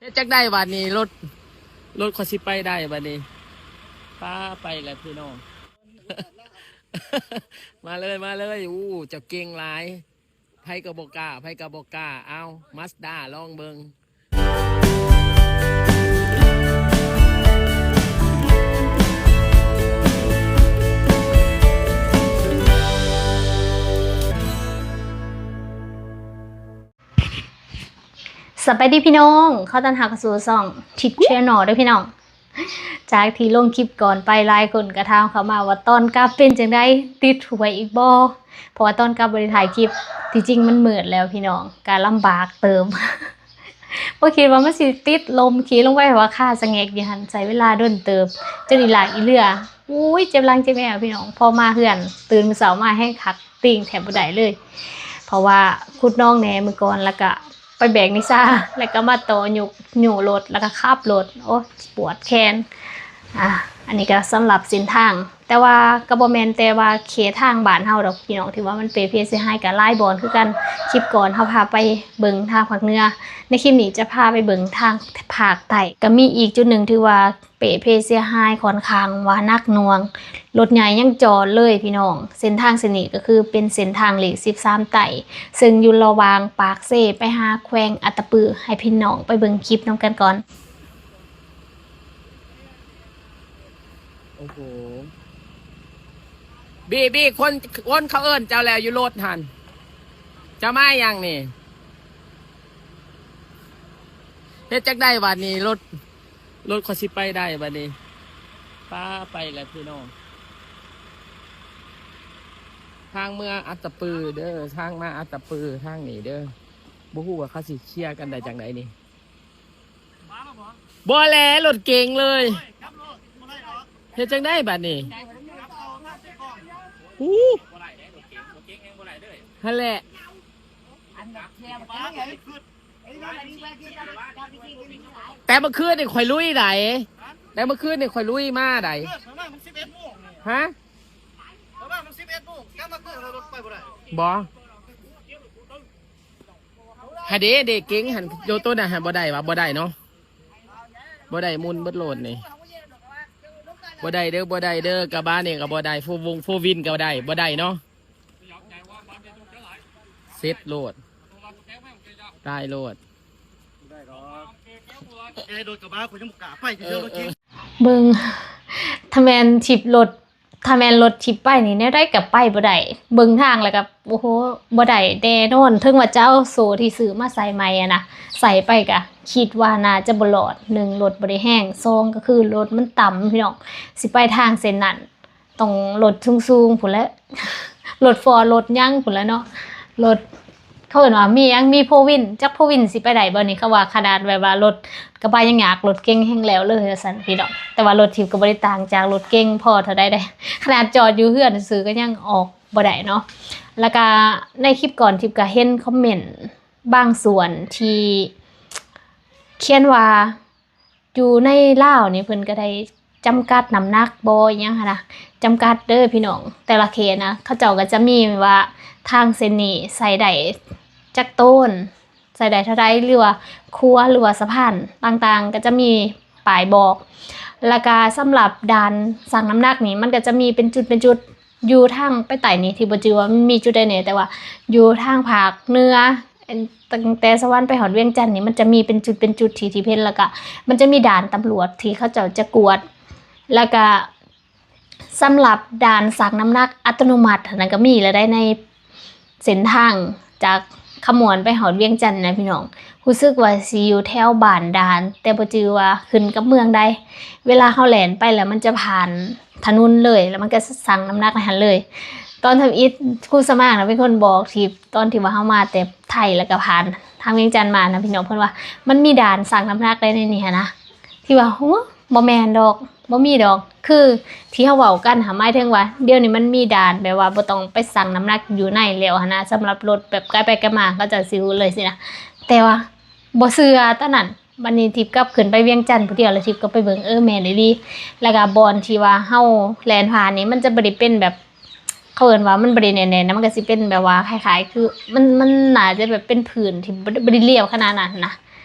ເຮັດຈັ່ງໃດບາດນີ້ ລົດ ລົດຂ້ອຍຊິໄປໄດ້ບາດນີ້. ປ້າ ໄປແລ້ວພີ່ນ້ອງ. ມາເລີຍ ມາເລີຍ. ໂອ້ ເຈົ້າເກັ່ງຫຼາຍ. ໃຜກໍບໍ່ກ້າ ໃຜກໍບໍ່ກ້າ. ເອົາ Mazda ລອງເບິ່ງ. ສະບາຍດີພີ່ນ້ອງ, ຂໍຕ້ອນຮັບເຂົ້າສູ່ຊ່ອງ Tip Channel ເດີ້ພີ່ນ້ອງ. ຈາກທີ່ລົງຄລິບກ່ອນໄປ ຫຼາຍຄົນກໍຖາມເຂົ້າມາວ່າຕອນກັບເປັນຈັ່ງໃດ ຕິດຫວຍອີກບໍ່? ເພາະວ່າຕອນກັບບໍ່ໄດ້ຖ່າຍຄລິບ. ທີ່ຈິງມັນມືດແລ້ວພີ່ນ້ອງ, ກໍລຳບາກເຕີບ. ບໍ່ຄິດວ່າມັນຊິຕິດລົມ, ຂີ່ລົງໄປວ່າຄາສະແຫງກຢູ່ຫັ້ນ, ໃຊ້ເວລາດົນເຕີບ ຈົນອີຫຼາກອີເຫຼືອ. ໂອ້ຍ ເຈັບຫຼັງເຈັບແອວພີ່ນ້ອງ. ພໍມາເຮືອນ ຕື່ນມື້ເຊົ້າມາແຮງຄັກ ຕີງແທບບໍ່ໄດ້ເລີຍ ເພາະວ່າຂຸດໜອງແດ່ມື້ກ່ອນ ແລ້ວກະໄປແບກນິຊາ ແລ້ວກະມາຕໍ່ຍົກ ຍູ້ລົດ ແລ້ວກະຂັບລົດ ໂອ້ ປວດແຂນ. ອ່າ ອັນນີ້ກະສຳລັບເສັ້ນທາງ, ແຕ່ວ່າກະບໍ່ແມ່ນແຕ່ວ່າເຂດທາງບ້ານເຮົາດອກພີ່ນ້ອງ ທີ່ວ່າມັນເປ່ເພເສຍຫາຍ, ກະຫຼາຍບ່ອນຄືກັນ. ຄລິບກ່ອນເຮົາພາໄປເບິ່ງທາງພາກເໜືອ, ໃນຄລິບນີ້ຈະພາໄປເບິ່ງທາງພາກໃຕ້. ກະມີອີກຈຸດໜຶ່ງທີ່ວ່າ ເປ່ເພເສຍຫາຍຂ້ອນຂ້າງວ່າໜັກໜ່ວງ, ລົດໃຫຍ່ຍັງຈອດເລີຍພີ່ນ້ອງ. ເສັ້ນທາງເສັ້ນນີ້ກໍຄືເປັນເສັ້ນທາງເລກສິບສາມໃຕ້ ເຊິ່ງຢູ່ລະຫວ່າງປາກເຊໄປຫາແຂວງອັດຕະປື. ໃຫ້ພີ່ນ້ອງໄປເບິ່ງຄລິບນຳກັນກ່ອນ. ໂອ້ໂຫ ບີ ບີ ຄົນ ຄົນເຂົາເອີ້ນເຈົ້າແລ້ວຢູ່ລົດຫັ້ນ, ເຈົ້າມາຫຍັງນີ້? ເຮັດຈັ່ງໃດບາດນີ້ ລົດ ລົດຂ້ອຍຊິໄປໄດ້ບາດນີ້. ປ້າ ໄປແລ້ວພີ່ນ້ອງ. ທາງເມືອອັດຕະປືເດີ, ທາງມາອັດຕະປືທາງນີ້ເດີ. ບໍ່ຮູ້ວ່າເຂົາຊິເຄຍກັນໄດ້ຈັ່ງໃດນີ້. ບໍ່ແຫຼະ ລົດເກັງເລີຍ. ເຮັດຈັ່ງໃດບາດນີ້? ອູ້ ຫັ້ນແຫຼະ. ແຕ່ເມື່ອຄືນນີ້ຂ້ອຍລຸຍໃດ໋, ແຕ່ເມື່ອຄືນນີ້ຂ້ອຍລຸຍມາໃດ໋. ຮະ? ບໍ່ ຫາເດ້ ເດ້ເກັງຫັ້ນ ໂຕນັ້ນຫັ້ນບໍ່ໄດ້ຫວາ? ບໍ່ໄດ້ເນາະ, ບໍ່ໄດ້ ໝຸ່ນເບິດໂລດນີ້. ບໍ່ໄດ້ເດີ ບໍ່ໄດ້ເດີ, ກະບະນີ້ກໍບໍ່ໄດ້, ໂຟວົງໂຟວິນກໍໄດ້ ບໍ່ໄດ້ເນາະ. ເສັດໂລດ ຕາຍໂລດ. ເບິ່ງ ຖ້າແມ່ນທຣິບລົດ ຖ້າແມ່ນລົດທຣິບໄປນີ້ ແນວໃດກໍໄປບໍ່ໄດ້. ເບິ່ງທາງແລ້ວກໍ ໂອ້ໂຫ ບໍ່ໄດ້ແນ່ນອນ. ເຖິງວ່າຈະເອົາໂສ້ທີ່ຊື້ມາໃສ່ໃໝ່ຫັ້ນນະ ໃສ່ໄປກໍຄິດວ່າໜ້າຈະບໍ່ລອດ. ໜຶ່ງ ລົດບໍ່ໄດ້ແຮງ, ສອງ ກໍຄືລົດມັນຕ່ຳ ພີ່ນ້ອງ, ຊິໄປທາງເສັ້ນນັ້ນ ຕ້ອງລົດສູງໆພຸ້ນແຫຼະ, ລົດຟໍ ລົດຫຍັງພຸ້ນແຫຼະເນາະ, ລົດ ເຂົາເອີ້ນວ່າມີຫຍັງ ມີໂຟວິນ, ຈັກໂຟວິນຊິໄປໄດ້ບໍ່ນີ້. ເຂົາວ່າຂະໜາດແບບວ່າລົດກະບະຍັງຍາກ, ລົດເກັງແຮງແລ້ວເລີຍວ່າຊັ້ນພີ່ນ້ອງ. ແຕ່ວ່າລົດທຣິບກໍບໍ່ໄດ້ຕ່າງຈາກລົດເກັງພໍເທົ່າໃດເດ້, ຂະໜາດຈອດຢູ່ເຮືອນຊື່ໆກໍຍັງອອກບໍ່ໄດ້ເນາະ. ແລ້ວກະໃນຄລິບກ່ອນ ທຣິບກໍເຫັນຄອມເມັນບາງສ່ວນທີ່ຂຽນວ່າ ຢູ່ໃນລາວນີ້ເພິ່ນກໍໄດ້ຈຳກັດນ້ຳໜັກບໍ່ ອີ່ຫຍັງຫັ້ນນະ, ຈຳກັດເດີພີ່ນ້ອງ. ແຕ່ລະເຂດນະ ເຂົາເຈົ້າກໍຈະມີວ່າທາງເສັ້ນນີ້ໃສ່ໄດ້ຈັກໂຕນ, ໃສ່ໄດ້ເທົ່າໃດ ຫຼືວ່າຂົວ ຫຼືວ່າສະພານຕ່າງໆ ກໍຈະມີປ້າຍບອກ. ແລ້ວກະສຳລັບດ່ານຊັ່ງນ້ຳໜັກນີ້ ມັນກໍຈະມີເປັນຈຸດເປັນຈຸດ ຢູ່ທາງໄປໃຕ້ນີ້ ທີ່ບໍ່ຈື່ວ່າມັນມີຈຸດໃດແດ່, ແຕ່ວ່າຢູ່ທາງພາກເໜືອ ຕັ້ງແຕ່ສະຫວັນໄປຮອດວຽງຈັນນີ້ ມັນຈະມີເປັນຈຸດເປັນຈຸດທີ່ ທີ່ເຫັນ, ແລ້ວກະມັນຈະມີດ່ານຕຳຫຼວດທີ່ເຂົາເຈົ້າຈະກວດ. ແລ້ວກະສຳລັບດ່ານຊັ່ງນ້ຳໜັກອັດຕະໂນມັດຫັ້ນນະ ກະມີແລ້ວໃດ໋ ໃນເສັ້ນທາງຈາກຄຳມ່ວນໄປຮອດວຽງຈັນນະພີ່ນ້ອງ. ຮູ້ສຶກວ່າຊິຢູ່ແຖວບ້ານດ່ານ ແຕ່ບໍ່ຈື່ວ່າຂຶ້ນກັບເມືອງໃດ. ເວລາເຮົາແລ່ນໄປແລ້ວ ມັນຈະຜ່ານຖະໜົນເລີຍ ແລ້ວມັນກໍຊັ່ງນ້ຳໜັກໃນຫັ້ນເລີຍ. ຕອນທຳອິດ ຄູສະໝາກນະເປັນຄົນບອກ ທີ່ຕອນທີ່ວ່າເຮົາມາແຕ່ໄທ ແລ້ວກໍຜ່ານທາງວຽງຈັນມານະພີ່ນ້ອງ, ເພິ່ນວ່າມັນມີດ່ານຊັ່ງນ້ຳໜັກໃດໃນນີ້ຫັ້ນນະ. ທີ່ວ່າ ໂຫ ບໍ່ແມ່ນດອກ ບໍ່ມີດອກ. ຄືທີ່ເຮົາເວົ້າກັນຫັ້ນ ໝາຍເຖິງວ່າດຽວນີ້ມັນມີດ່ານແບບວ່າບໍ່ຕ້ອງໄປຊັ່ງນ້ຳໜັກຢູ່ໃນແລ້ວຫັ້ນນະ, ສຳລັບລົດແບບໄກໄປໄກມາ ເຂົາເຈົ້າຊິຮູ້ເລີຍຊີ້ນະ. ແຕ່ວ່າບໍ່ເຊື່ອຕອນນັ້ນ. ບັດນີ້ທິບກັບຂຶ້ນໄປວຽງຈັນຜູ້ດຽວ ແລ້ວທິບກໍໄປເບິ່ງ ເອີ ແມ່ນອີ່ຫຼີ. ແລ້ວກໍບ່ອນທີ່ວ່າເຮົາແລ່ນຜ່ານນີ້ ມັນຈະບໍ່ໄດ້ເປັນແບບ ເຂົາເອີ້ນວ່າມັນບໍ່ໄດ້ແໜ້ນໆນະ, ມັນກໍຊິເປັນແບບວ່າຄ້າຍໆ ຄື ມັນ ມັນໜ້າຈະແບບເປັນພື້ນທີ່ບໍ່ ບໍ່ໄດ້ລຽບຂະໜາດນັ້ນນະ,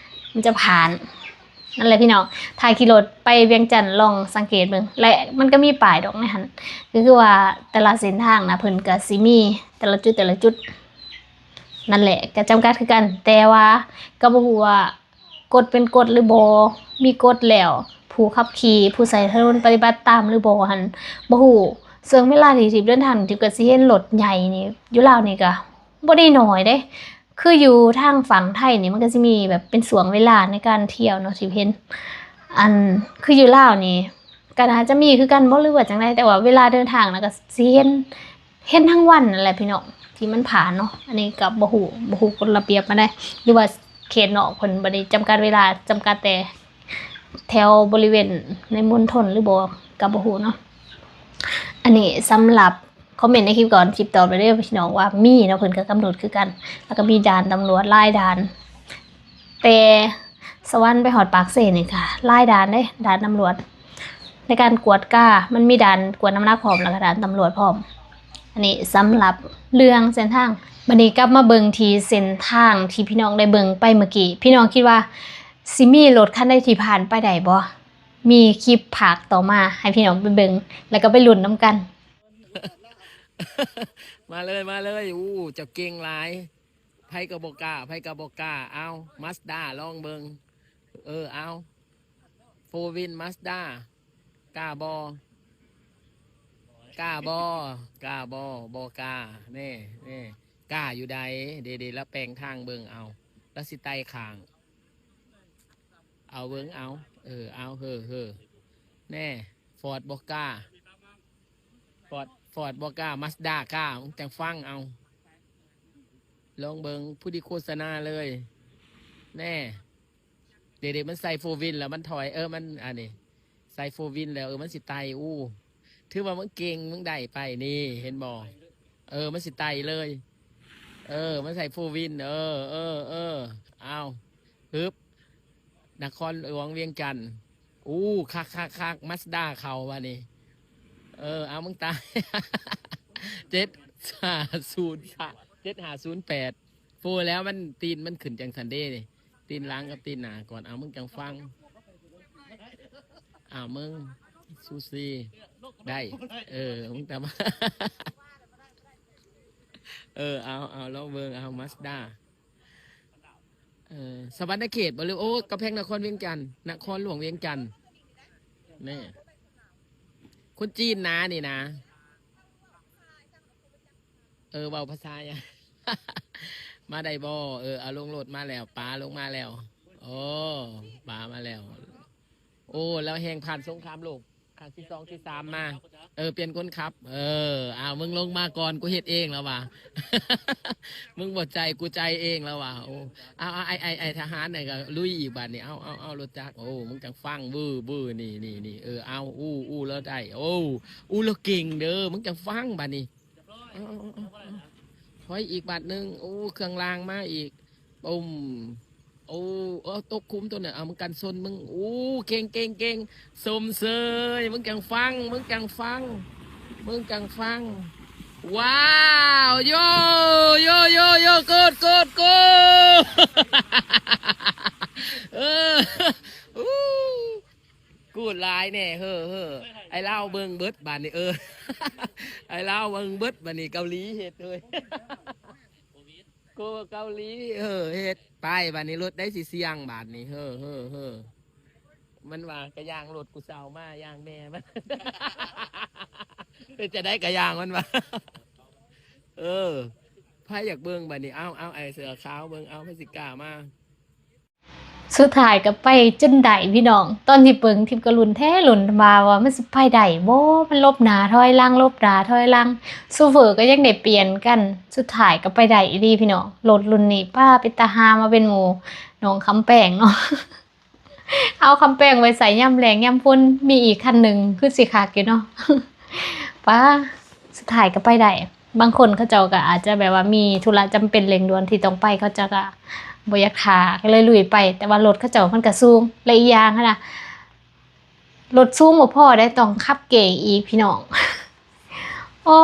ມັນຈະຜ່ານ. ນັ້ນແຫຼະພີ່ນ້ອງ ຖ້າຂີ່ລົດໄປວຽງຈັນລອງສັງເກດເບິ່ງ ແລະ ມັນກໍມີປ້າຍດອກໃນຫັ້ນ ກໍຄືວ່າແຕ່ລະເສັ້ນທາງນະ ເພິ່ນກໍຊິມີແຕ່ລະຈຸດ ແຕ່ລະຈຸດ ນັ້ນແຫຼະ ກໍຈຳກັດຄືກັນ ແຕ່ວ່າກໍບໍ່ຮູ້ວ່າກົດເປັນກົດຫຼືບໍ່ ມີກົດແລ້ວຜູ້ຂັບຂີ່ ຜູ້ໃຊ້ຖະໜົນປະຕິບັດຕາມຫຼືບໍ່ຫັ້ນບໍ່ຮູ້. ເຊິ່ງເວລາທີ່ທິບເດີນທາງ ທິບກໍຊິເຫັນລົດໃຫຍ່ນີ້ ຢູ່ລາວນີ້ກໍ ບໍ່ໄດ້ໜ້ອຍເດ້ ຄືຢູ່ທາງຝັ່ງໄທນີ້ ມັນກໍຊິມີແບບເປັນຊ່ວງເວລາໃນການທ່ຽວເນາະ ທີ່ເຫັນ ອັນ ຄືຢູ່ລາວນີ້ ກໍໜ້າຈະມີຄືກັນບໍ່ ຫຼືວ່າຈັ່ງໃດ ແຕ່ວ່າເວລາເດີນທາງນະ ກໍຊິເຫັນ ເຫັນທັງວັນນັ້ນແຫຼະພີ່ນ້ອງ ທີ່ມັນຜ່ານເນາະ. ອັນນີ້ກໍບໍ່ຮູ້ ບໍ່ຮູ້ກົດລະບຽບປານໃດ ຫຼືວ່າເຂດນອກເພິ່ນບໍ່ໄດ້ຈຳກັດເວລາ ຈຳກັດແຕ່ແຖວບໍລິເວນໃນມົນທົນຫຼືບໍ່ ກໍບໍ່ຮູ້ເນາະ. ອັນນີ້ສຳລັບ ຄອມເມັນໃນຄລິບກ່ອນ ຄລິບຕອບແລ້ວເດີພີ່ນ້ອງວ່າມີເນາະ ເພິ່ນກໍກຳນົດຄືກັນ ແລ້ວກໍມີດ່ານຕຳຫຼວດຫຼາຍດ່ານ ແຕ່ສະຫວັນໄປຮອດປາກເຊນີ້ກໍຫຼາຍດ່ານເດ້ ດ່ານຕຳຫຼວດໃນການກວດກາ ມັນມີດ່ານກວດນ້ຳໜັກພ້ອມ ແລ້ວກໍດ່ານຕຳຫຼວດພ້ອມ. ອັນນີ້ສຳລັບເລື່ອງເສັ້ນທາງ. ບັດນີ້ກັບມາເບິ່ງທີ່ເສັ້ນທາງທີ່ພີ່ນ້ອງໄດ້ເບິ່ງໄປເມື່ອກີ້ ພີ່ນ້ອງຄິດວ່າຊິມີລົດຄັນໃດທີ່ຜ່ານໄປໄດ້ບໍ່? ມີຄລິບພາກຕໍ່ມາໃຫ້ພີ່ນ້ອງໄປເບິ່ງ ແລ້ວກໍໄປລຸ້ນນຳກັນ. ມາເລີຍ ມາເລີຍ ອູ້ ເຈົ້າເກັ່ງຫຼາຍ ໃຜກໍບໍ່ກ້າ ໃຜກໍບໍ່ກ້າ ເອົາ ມາສດ້າ ລອງເບິ່ງ ເອີ ເອົາ ໂຟວິນ ມາສດ້າ ກ້າບໍ່ ກ້າບໍ່ ກ້າບໍ່ ບໍ່ກ້າ ແນ່ ແນ່ ກ້າຢູ່ໃດ ເດ ເດ ລະແປງທາງເບິ່ງ ເອົາ ລະຊິໄຕ່ຂ້າງ ເອົາເບິ່ງ ເອົາ ເອີ ເອົາ ເຮີ ເຮີ ແນ່ ຟອດບໍ່ກ້າ ຟອດ ຟອດບໍ່ກ້າ ມາສດ້າກ້າ ຈັ່ງຟັງເອົາ ລອງເບິ່ງ ຜູ້ດີໂຄສະນາເລີຍ ແນ່ ເດ ເດ ມັນໃສ່ໂຟວິນແລ້ວມັນຖອຍ ເອີ ມັນ ອັນນີ້ ໃສ່ໂຟວິນແລ້ວ ເອີ ມັນຊິໄຕ່ ອູ້ ຖືວ່າມຶງເກັ່ງ ມຶງໄດ້ໄປ ນີ້ ເຫັນບໍ່ ເອີ ມັນຊິໄຕ່ເລີຍ ເອີ ມັນໃສ່ໂຟວິນ ເອີ ເອີ ເອີ ເອົາ ຮຶບ ນະຄອນຫຼວງວຽງຈັນ ອູ້ ຄັກໆໆ ມາສດ້າເຂົ້າບາດນີ້ ເອີ ເອົາ ມຶງຕາຍ ເຈັດຫ້າສູນ ເຈັດຫ້າສູນແປດ ໂຟແລ້ວມັນ ຕີນມັນຂຶ້ນຈັ່ງຊັ້ນເດ້ ຕີນຫຼັງກັບຕີນໜ້າກ່ອນ ເອົາ ມຶງຈັ່ງຟັງ ເອົາ ມຶງ ຊູຊີ ໄດ້ ເອີ ມຶງຕາມ ເອີ ເອົາ ເອົາ ລອງເບິ່ງ ເອົາ ມາສດ້າ ເອີ ສະຫວັນນະເຂດບໍ່ ຫຼື ໂອ້ ກຳແພງນະຄອນວຽງຈັນ ນະຄອນຫຼວງວຽງຈັນ ແນ່ ຄົນຈີນນານີ້ນາ ເອີ ເວົ້າພາສາຫຍັງ ມາໄດ້ບໍ່ ເອີ ເອົາ ລົງລົດມາແລ້ວ ປາລົງມາແລ້ວ ໂອ້ ປາມາແລ້ວ ໂອ້ ລາວແຮ່ງຜ່ານສົງຄາມໂລກ ຄັ້ງທີສອງທີສາມມາ ເອີ ປ່ຽນຄົນຂັບ ເອີ ອ້າວ ມຶງລົງມາກ່ອນ ກູເຮັດເອງ ລາວວ່າ ມຶງບໍ່ໃຈ ກູໃຈເອງ ລາວວ່າ ໂອ້ ເອົາ ເອົາ ໄອ້ ໄອ້ ໄອ້ທະຫານນັ້ນກໍລຸຍອີກບາດນີ້ ເອົາ ເອົາ ເອົາ ລົດຈັກ ໂອ້ ມຶງຈັ່ງຟັງ ວື ວື ນີ້ ນີ້ ນີ້ ເອີ ເອົາ ອູ້ ອູ້ ລາວໄດ້ ໂອ້ ອູ້ ລາວເກັ່ງເດີ ມຶງຈັ່ງຟັງບາດນີ້ ເອົາ ເອົາ ເອົາ ເອົາ ຖອຍອີກບາດໜຶ່ງ ໂອ້ ເຄື່ອງລາງມາອີກ ປຶ້ມ ໂອ້ ເອົາ ຕົກຂຸມຕົວນັ້ນ ເອົາ ມຶງກັນຊົນ ມຶງ ໂອ້ ເກັ່ງ ເກັ່ງ ເກັ່ງ ຊົມເຊີຍ ມຶງຈັ່ງຟັງ ມຶງຈັ່ງຟັງ ມຶງຈັ່ງຟັງ ວ້າວ ໂຢ ໂຢ ໂຢ ໂຢ ໂກດ ໂກດ ໂກດ ເອີ ອູ້ ກູດຫຼາຍແນ່ ເຮີ ເຮີ ໄອ້ລາວເບິ່ງເບິດບາດນີ້ ເອີ ໄອ້ລາວເບິ່ງເບິດບາດນີ້ ເກົາຫຼີເຮັດເຮີຍ ກູເກົາຫຼີ ເຮີ ເຮັດໄປບາດນີ້ ລົດໃດຊິສ່ຽງບາດນີ້ ເຮີ ເຮີ ເຮີ ມັນວ່າກະຢ່າງລົດກູເຊົ່າມາ ຢ່າງແນ່ມັນ ເປັນຈັ່ງໃດກະຢ່າງມັນວ່າ ເອີ ໃຜຢາກເບິ່ງບາດນີ້ ເອົາ ເອົາ ໄອ້ເສື້ອຂາວເບິ່ງ ເອົາ ໃຜຊິກ້າມາ. ສຸດທ້າຍກໍໄປຈົນໄດ້ພີ່ນ້ອງ ຕອນທີ່ເບິ່ງທິບກໍລຸ້ນແທ້ລຸ້ນວ່າ ວ່າມັນຊິໄປໄດ້ບໍ່ ມັນຫຼົບໜ້າຖອຍຫຼັງ ຫຼົບໜ້າຖອຍຫຼັງ ໂຊເຟີກໍຍັງໄດ້ປ່ຽນກັນ ສຸດທ້າຍກໍໄປໄດ້ອີ່ຫຼີພີ່ນ້ອງ ລົດລຸ້ນນີ້ ປ້າ ເປັນຕາຫາມາເປັນໝູ່ນ້ອງຄຳແປງເນາະ ເອົາຄຳແປງໄວ້ໃຊ້ຍາມແລ້ງຍາມຝົນ ມີອີກຄັນໜຶ່ງຄືຊິຄັກຢູ່ເນາະ ປ້າ ສຸດທ້າຍກໍໄປໄດ້. ບາງຄົນເຂົາເຈົ້າກໍອາດຈະແບບວ່າມີທຸລະຈຳເປັນເລັ່ງດ່ວນທີ່ຕ້ອງໄປ ເຂົາເຈົ້າກໍບໍ່ຢາກຖ້າ ກໍເລີຍລຸຍໄປ ແຕ່ວ່າລົດເຂົາເຈົ້າມັນກໍສູງ ແລະ ອີກຢ່າງຫັ້ນນະ ລົດສູງບໍ່ພໍໄດ້ ຕ້ອງຂັບເກ້ອີກພີ່ນ້ອງ ໂອ້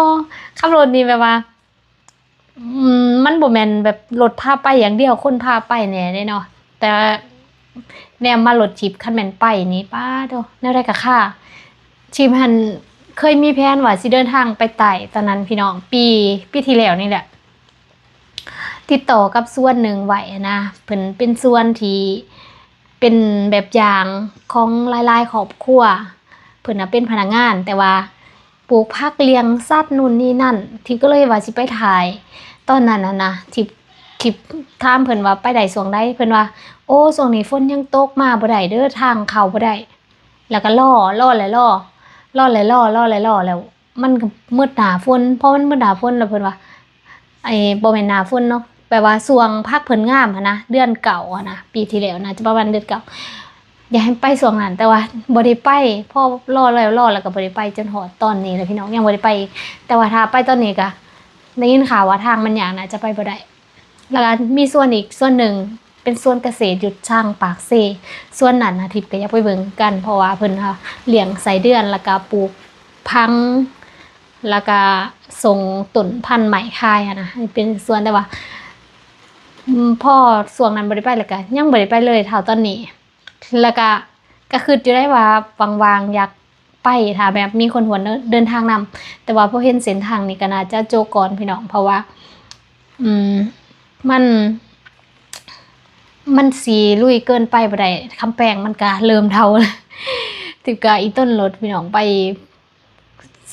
ຂັບລົດນີ້ແບບວ່າ ອືມ ມັນບໍ່ແມ່ນແບບລົດພາໄປຢ່າງດຽວ ຄົນພາໄປແດ່ເດ້ເນາະ ແຕ່ວ່າ ແນມມາລົດທິບ ຄັນແມ່ນໄປນີ້ ປາໂທ້ ແນວໃດກະຄ່າ. ທິບຫັ້ນເຄີຍມີແຜນວ່າຊິເດີນທາງໄປໃຕ້ຕອນນັ້ນພີ່ນ້ອງ ປີ ປີທີ່ແລ້ວນີ້ແຫຼະ ຕິດຕໍ່ກັບສວນໜຶ່ງໄວ້ຫັ້ນນະ ເພິ່ນເປັນສວນທີ່ເປັນແບບຢ່າງຂອງຫຼາຍໆຄອບຄົວ. ເພິ່ນນະເປັນພະນັກງານ ແຕ່ວ່າ ປູກຜັກລ້ຽງສັດນູ່ນນີ້ນັ້ນ ທິບກໍເລີຍວ່າຊິໄປຖ່າຍ. ຕອນນັ້ນຫັ້ນນະ ທິບ ທິບຖາມເພິ່ນວ່າໄປໄດ້ຊ່ວງໃດ ເພິ່ນວ່າ ໂອ້ ຊ່ວງນີ້ຝົນຍັງຕົກ ມາບໍ່ໄດ້ເດີ ທາງເຂົ້າບໍ່ໄດ້. ແລ້ວກໍລໍ ລໍແຫຼະລໍ ລໍແຫຼະລໍ ລໍແຫຼະລໍ ແລ້ວມັນກໍໝົດໜ້າຝົນ. ພໍມັນໝົດໜ້າຝົນແລ້ວເພິ່ນວ່າ ໄອ້ ບໍ່ແມ່ນໜ້າຝົນເນາະ ແປວ່າຊ່ວງຜັກເພິ່ນງາມຫັ້ນນະ ເດືອນເກົ້າຫັ້ນນະ ປີທີ່ແລ້ວ ໜ້າຈະປະມານເດືອນເກົ້າ ຢາກໃຫ້ໄປຊ່ວງນັ້ນ ແຕ່ວ່າບໍ່ໄດ້ໄປ. ພໍລໍແລ້ວລໍແລ້ວກໍບໍ່ໄດ້ໄປຈົນຮອດຕອນນີ້ແຫຼະພີ່ນ້ອງ ຍັງບໍ່ໄດ້ໄປອີກ. ແຕ່ວ່າຖ້າໄປຕອນນີ້ກໍໄດ້ຍິນຂ່າວວ່າທາງມັນຍາກ ໜ້າຈະໄປບໍ່ໄດ້. ແລ້ວກໍມີສວນອີກສວນໜຶ່ງ ເປັນສວນກະເສດຢູ່ທາງປາກເຊ. ສວນນັ້ນນະ ທິບກໍຢາກໄປເບິ່ງຄືກັນ ເພາະວ່າເພິ່ນ ເອີ ລ້ຽງໄສ້ເດືອນ ແລ້ວກໍປູກຜັງ ແລ້ວກະສົ່ງຕົ້ນພັນໄມ້ຂາຍຫັ້ນນະ ເປັນສວນ. ແຕ່ວ່າ ອືມ ພໍຊ່ວງນັ້ນບໍ່ໄດ້ໄປ ແລ້ວກະຍັງບໍ່ໄດ້ໄປເລີຍເທົ່າຕອນນີ້. ແລ້ວກະ ກະຄິດຢູ່ໄດ໋ວ່າວ່າງໆຢາກໄປ ຖ້າແບບມີຄົນຫົວເດີນທາງນຳ. ແຕ່ວ່າພໍເຫັນເສັ້ນທາງນີ້ກະໜ້າຈະໂຈະກ່ອນພີ່ນ້ອງ ເພາະວ່າ ອືມ ມັນ ມັນຊິລຸຍເກີນໄປບໍ່ໄດ້ ຄຳແປງມັນກະເລີ່ມເທົາແລ້ວ. ຕິບກະອີ່ຕົນລົດພີ່ນ້ອງ ໄປ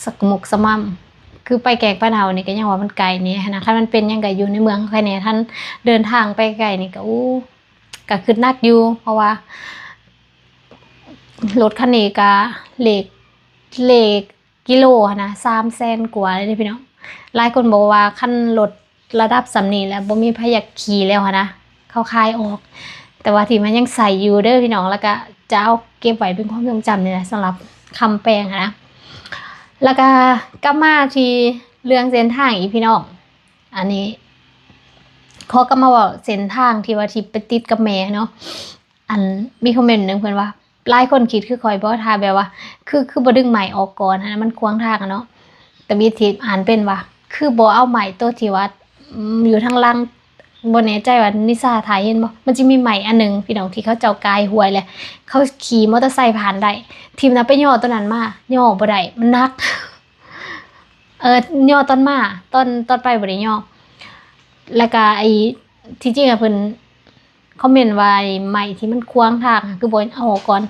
ສະໝົກສະໝໍ້າ ຄືໄປແກງປາເທົານີ້ກໍຍັງວ່າມັນໄກແດ່ຫັ້ນນະ ຄັນມັນເປັນຫຍັງກໍຢູ່ໃນເມືອງໄຄແດ່ ຄັນເດີນທາງໄປໄກນີ້ກໍ ໂອ້ ກໍຄິດໜັກຢູ່ ເພາະວ່າລົດຄັນນີ້ກໍເລກ ເລກກິໂລຫັ້ນນະ ສາມແສນກວ່າເລີຍເດ້ພີ່ນ້ອງ. ຫຼາຍຄົນບອກວ່າຄັນລົດ ລະດັບສ່ຳນີ້ແລ້ວ ບໍ່ມີໃຜຢາກຂີ່ແລ້ວຫັ້ນນະ ເຂົາຂາຍອອກ. ແຕ່ວ່າທີ່ມັນຍັງໃຊ້ຢູ່ເດີພີ່ນ້ອງ ແລ້ວກະຈະເອົາເກັບໄວ້ເປັນຄວາມຊົງຈຳນີ້ແຫຼະ ສຳລັບຄຳແປງຫັ້ນນະ. ແລ້ວກະກັບມາທີ່ເລື່ອງເສັ້ນທາງອີກພີ່ນ້ອງ ອັນນີ້ຂໍກັບມາເວົ້າເສັ້ນທາງທີ່ວ່າ ທີ່ໄປຕິດກັບແມ່ເນາະ. ອັນ ມີຄອມເມັນໜຶ່ງເພິ່ນວ່າ ຫຼາຍຄົນຄິດຄືຂ້ອຍບໍ່ ຖ້າແບບວ່າ ຄື ຄືບໍ່ດຶງໄມ້ອອກກ່ອນຫັ້ນນະ ມັນຂວາງທາງຫັ້ນເນາະ. ຕະບິດທີ່ອ່ານເປັນວ່າ ຄືບໍ່ເອົາໄມ້ໂຕທີ່ວ່າ ອືມ ຢູ່ທາງຫຼັງ ບໍ່ແນ່ໃຈວ່ານິຊາຖ່າຍເຫັນບໍ່ ມັນຈະມີໄມ້ອັນໜຶ່ງພີ່ນ້ອງ ທີ່ເຂົາເຈົ້າກາຍຫ້ວຍ ແລະ ເຂົາຂີ່ມໍເຕີໄຊຜ່ານໄດ້. ທິບນະໄປຍໍໂຕນັ້ນມາ ຍໍບໍ່ໄດ້ ມັນໜັກ. ເອີ ຍໍຕອນມາ ຕອນ ຕອນໄປບໍ່ໄດ້ຍໍ. ແລ້ວກະໄອ້ ທີ່ຈິງອະເພິ່ນ ຄອມເມັນວ່າໄມ້ທີ່ມັນຂວາງທາງ ຄືບໍ່ເອົາອອກກ່ອນ.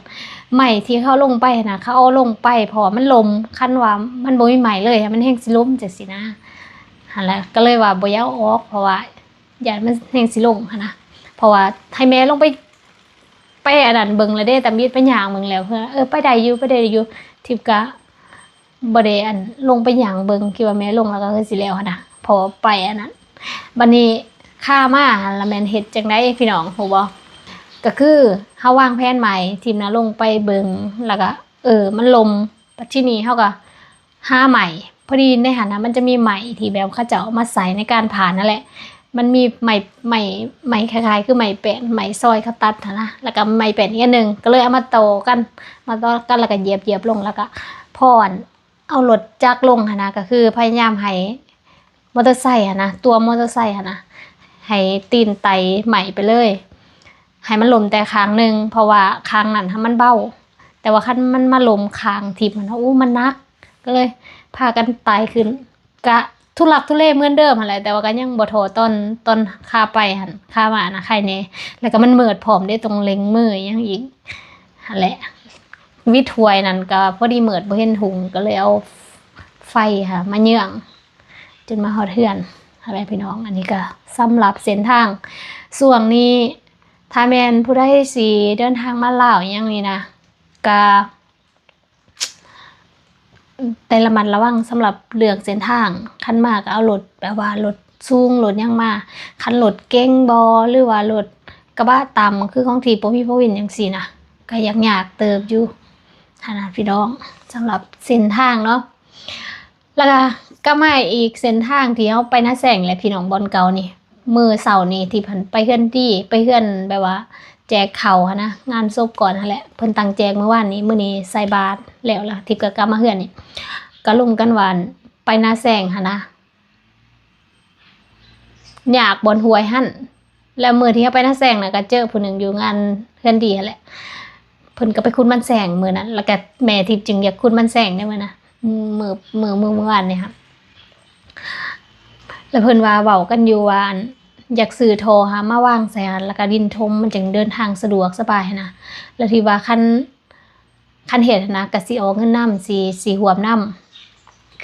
ໄມ້ທີ່ເຂົາລົງໄປຫັ້ນນະ ເຂົາເອົາລົງໄປເພາະວ່າມັນລົມ ຄັນວ່າມັນບໍ່ມີໄມ້ເລີຍ ມັນແຮ່ງຊິລົມ ຈັ່ງຊີ້ນະ. ຫັ້ນແຫຼະ ກໍເລີຍວ່າບໍ່ຢາກເອົາອອກ ເພາະວ່າຢ້ານມັນແຮ່ງຊິລົງຫັ້ນນະ. ເພາະວ່າໃຫ້ແມ່ລົງໄປ ໄປອັນນັ້ນເບິ່ງແລ້ວເດ້ ຕຳອິດໄປຍ່າງເບິ່ງແລ້ວ ເອີ ໄປໄດ້ຢູ່ ໄປໄດ້ຢູ່. ທິບກະ ບໍ່ໄດ້ອັນລົງໄປຍ່າງເບິ່ງ ຄິດວ່າແມ່ລົງແລ້ວກໍຄືຊິແລ້ວຫັ້ນນະ ເພາະວ່າໄປອັນນັ້ນ. ບັດນີ້ຂາມາຫັ້ນລະແມ່ນເຮັດຈັ່ງໃດພີ່ນ້ອງຮູ້ບໍ່? ກໍຄືເຮົາວາງແຜນໄມ້ ທິບນະລົງໄປເບິ່ງ ແລ້ວກໍ ເອີ ມັນລົມ. ບັດທີນີ້ເຮົາກໍຫາໄມ້ ພໍດີໃນຫັ້ນນະ ມັນຈະມີໄມ້ທີ່ແບບເຂົາເຈົ້າເອົາມາໃຊ້ໃນການຜ່ານຫັ້ນແຫຼະ. ມັນມີໄມ້ ໄມ້ ໄມ້ຄ້າຍໆຄືໄມ້ແປ້ນ ໄມ້ຊອຍເຂົາຕັດຫັ້ນນະ ແລ້ວກໍໄມ້ແປ້ນອີກອັນໜຶ່ງ ກໍເລີຍເອົາມາຕໍ່ກັນ ມາຕໍ່ກັນ ແລ້ວກໍຢຽບໆລົງ ແລ້ວກໍພໍອັນ ເອົາລົດຈັກລົງຫັ້ນນະ ກໍຄືພະຍາຍາມໃຫ້ມໍເຕີໄຊຫັ້ນນະ ຕົວມໍເຕີໄຊຫັ້ນນະ ໃຫ້ຕີນໄຕ່ໄມ້ໄປເລີຍ ໃຫ້ມັນລົ້ມແຕ່ຂ້າງໜຶ່ງ ເພາະວ່າຂ້າງນັ້ນຫັ້ນມັນເບົາ. ແຕ່ວ່າຄັນມັນມາລົ້ມຂ້າງທິບຫັ້ນນະ ໂອ້ ມັນໜັກ ກໍເລີຍພາກັນໄຕ່ຂຶ້ນ. ກະທຸລັກທຸເລເໝືອນເດີມຫັ້ນແຫຼະ ແຕ່ວ່າກໍຍັງບໍ່ທໍ່ຕອນ ຕອນຂາໄປຫັ້ນ ຂາມານະໄຄແດ່. ແລ້ວກໍມັນມືດພ້ອມເດ້ ຕ້ອງເລັ່ງມືຫຍັງອີກຫັ້ນແຫຼະ. ວິດຫ້ວຍນັ້ນກໍພໍດີມືດບໍ່ເຫັນຫຸງ ກໍເລີຍເອົາໄຟຫາມາເຍືອງ ຈົນມາຮອດເຮືອນຫັ້ນແຫຼະພີ່ນ້ອງ. ອັນນີ້ກໍສຳລັບເສັ້ນທາງຊ່ວງນີ້ ຖ້າແມ່ນຜູ້ໃດຊິເດີນທາງມາລາວອີ່ຫຍັງນີ້ນະ ກະ ແຕ່ລະມັດລະວັງສຳລັບເລື່ອງເສັ້ນທາງ. ຄັນມາກໍເອົາລົດແບບວ່າລົດສູງລົດຫຍັງມາ ຄັນລົດເກັງບໍ ຫຼືວ່າລົດກະບະຕ່ຳ ຄືຂອງທີ່ບໍ່ມີພໍ່ວິນຈັ່ງຊີ້ນະ ກໍຍາກໆເຕີບຢູ່ຫັ້ນນະພີ່ນ້ອງ ສຳລັບເສັ້ນທາງເນາະ. ແລ້ວກໍກັບມາອີກເສັ້ນທາງທີ່ເຮົາໄປນາແຊງແຫຼະພີ່ນ້ອງ ບ່ອນເກົ່ານີ້. ມື້ເຊົ້ານີ້ທີ່ເພິ່ນໄປເຮືອນດີ ໄປເຮືອນແບບວ່າແຈກເຂົ້າຫັ້ນນະ ງານສົບກ່ອນຫັ້ນແຫຼະ ເພິ່ນຕັ້ງແຈກມື້ວານນີ້ ມື້ນີ້ໃສ່ບາດແລ້ວລະ ທິບກໍກັບມາເຮືອນນີ້ ກໍລົມກັນວ່າໄປນາແຊງຫັ້ນນະ ຍາກບ່ອນຫ້ວຍຫັ້ນ ແລ້ວມື້ທີ່ເຮົາໄປນາແຊງນະ ກໍເຈີຜູ້ໜຶ່ງຢູ່ງານເຮືອນດີຫັ້ນແຫຼະ ເພິ່ນກໍໄປຂຸດມັນແຊງມື້ນັ້ນ ແລ້ວກໍແມ່ທິບຈຶ່ງຢາກຂຸດມັນແຊງໃນມື້ນະ ມື້ ມື້ ມື້ ມື້ວານນີ້ຫັ້ນ ແລ້ວເພິ່ນວ່າເວົ້າກັນຢູ່ວ່າ ອັນ ຢາກຊື້ທໍ່ຫາມາວາງໃສ່ຫັ້ນ ແລ້ວກໍດິນຖົມ ມັນຈຶ່ງເດີນທາງສະດວກສະບາຍຫັ້ນນະ ແລ້ວທີ່ວ່າຄັນ ຄັນເຮັດຫັ້ນນະ ກະຊິອອກເງິນນຳ ຊິ ຊິຮ່ວມນຳ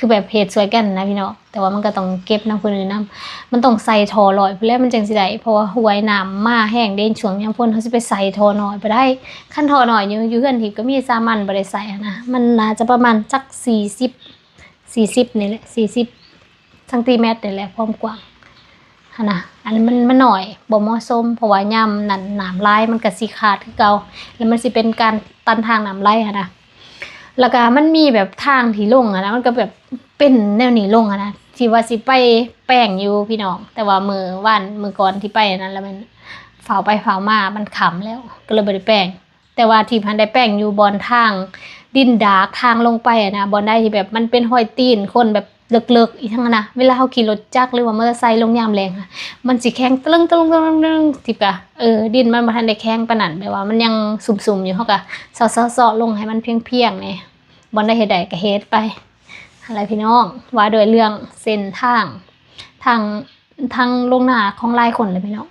ຄືແບບເຮັດຊ່ວຍກັນນະພີ່ນ້ອງ ແຕ່ວ່າມັນກໍຕ້ອງເກັບນຳຄົນອື່ນນຳ ມັນຕ້ອງໃສ່ທໍ່ຮ້ອຍພຸ້ນແຫຼະ ມັນຈັ່ງຊິໄດ້ ເພາະວ່າຫ້ວຍນ້ຳມາແຮງເດ້ ຊ່ວງຍາມຝົນ ເຮົາຊິໄປໃສ່ທໍ່ນ້ອຍບໍ່ໄດ້ ຄັນທໍ່ນ້ອຍຢູ່ ຢູ່ເຮືອນທີ່ກໍມີສາມັນບໍ່ໄດ້ໃສ່ຫັ້ນນະ ມັນໜ້າຈະປະມານຈັກສີ່ສິບ ສີ່ສິບນີ້ແຫຼະ ສີ່ສິບຊັງຕີແມັດນີ້ແຫຼະ ຄວາມກວ້າງຫັ້ນນະ ອັນນີ້ມັນ ມັນໜ້ອຍ ບໍ່ເໝາະສົມ ເພາະວ່າຍາມນັ້ນນ້ຳຫຼາຍ ມັນກໍຊິຂາດຄືເກົ່າ ແລ້ວມັນຊິເປັນການຕັນທາງນ້ຳໄຫຼຫັ້ນນະ ແລ້ວກໍມັນມີແບບທາງທີ່ລົງຫັ້ນນະ ມັນກໍແບບເປັນແນວນີ້ລົງຫັ້ນນະ ທີ່ວ່າຊິໄປແປງຢູ່ພີ່ນ້ອງ ແຕ່ວ່າມື້ວານ ມື້ກ່ອນທີ່ໄປນັ້ນ ແລ້ວມັນຟ້າວໄປຟ້າວມາ ມັນຄ່ຳແລ້ວ ກໍເລີຍບໍ່ໄດ້ແປງ ແຕ່ວ່າທິບຫັ້ນໄດ້ແປງຢູ່ບ່ອນທາງດິນດາກທາງລົງໄປຫັ້ນນະ ບ່ອນໃດທີ່ແບບມັນເປັນຮອຍຕີນຄົນແບບເລິກໆ ອີ່ຫຍັງຫັ້ນນະ ເວລາເຮົາຂີ່ລົດຈັກ ຫຼືວ່າມໍເຕີໄຊລົງຍາມແລງຫັ້ນ ມັນຊິແຂງຕະລຶງໆ ທິບກະ ເອີ ດິນມັນບໍ່ທັນໄດ້ແຂງປານນັ້ນ ແບບວ່າມັນຍັງຊຸ່ມໆຢູ່ ເຮົາກະເຊາະໆ ເຊາະລົງໃຫ້ມັນພຽງໆແດ່ ບ່ອນໃດເຮັດໄດ້ກະເຮັດໄປຫັ້ນແຫຼະພີ່ນ້ອງ ວ່າດ້ວຍເລື່ອງເສັ້ນທາງ ທາງ ທາງລົງນາຂອງຫຼາຍຄົນແຫຼະພີ່ນ້ອງ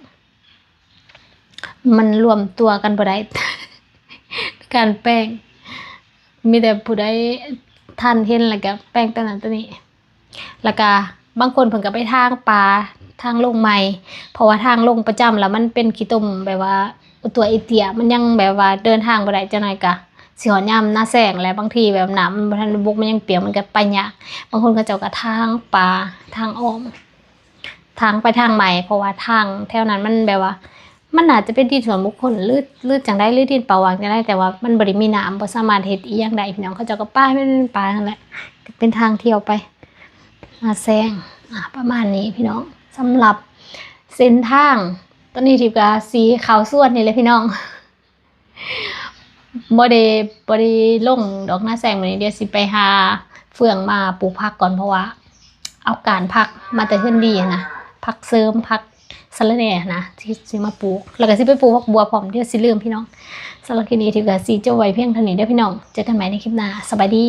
ມັນລວມຕົວກັນບໍ່ໄດ້ ການແປງ ມີແຕ່ຜູ້ໃດທັນເຫັນແລ້ວກໍແປງໂຕນັ້ນໂຕນີ້ ແລ້ວກໍບາງຄົນເພິ່ນກໍໄປທາງປ່າ ທາງລົງໃໝ່ ເພາະວ່າທາງລົງປະຈຳແລ້ວມັນເປັນຂີ້ຕົມ ແບບວ່າຕົວເອເຕຍ ມັນຍັງແບບວ່າເດີນທາງບໍ່ໄດ້ ຈັກໜ້ອຍກໍຊິຮອດຍາມໜ້າແຊງແລ້ວ ບາງທີແບບນ້ຳມັນບໍ່ທັນບົກ ມັນຍັງປຽກ ມັນກໍໄປຍາກ ບາງຄົນເຂົາເຈົ້າກໍທາງປ່າ ທາງອ້ອມ ທາງໄປທາງໃໝ່ ເພາະວ່າທາງແຖວນັ້ນມັນແບບວ່າ ມັນໜ້າຈະເປັນດິນສ່ວນບຸກຄົນ ຫຼື ຫຼືຈັ່ງໃດ ຫຼືດິນປ່າຫວ່າງຈັ່ງໃດ ແຕ່ວ່າມັນບໍ່ໄດ້ມີນ້ຳ ບໍ່ສາມາດເຮັດອີ່ຫຍັງໄດ້ພີ່ນ້ອງ ເຂົາເຈົ້າກໍປະໃຫ້ມັນເປັນປ່າຫັ້ນແຫຼະ ເປັນທາງທ່ຽວໄປ ໜ້າແຊງ ອາ ປະມານນີ້ພີ່ນ້ອງ ສຳລັບເສັ້ນທາງ ຕອນນີ້ທິບກໍຊິເຂົ້າສວນນີ້ແຫຼະພີ່ນ້ອງ. ບໍ່ໄດ້ ບໍ່ໄດ້ລົງດອກນາແຊງມື້ນີ້ ດຽວຊິໄປຫາເຟືອງມາປູກຜັກກ່ອນ ເພາະວ່າເອົາກ້ານຜັກມາແຕ່ເຮືອນດີຫັ້ນນະ ຜັກເສີມ ຜັກສະລະແໜ່ຫັ້ນນະ ຊິ ຊິມາປູກ ແລ້ວກໍຊິໄປປູກຜັກບົວພ້ອມ ດຽວຊິລືມພີ່ນ້ອງ. ສຳລັບຄລິບນີ້ ທິບກໍຊິຈົບໄວ້ພຽງເທົ່ານີ້ເດີພີ່ນ້ອງ ເຈີກັນໃໝ່ໃນຄລິບໜ້າ ສະບາຍດີ.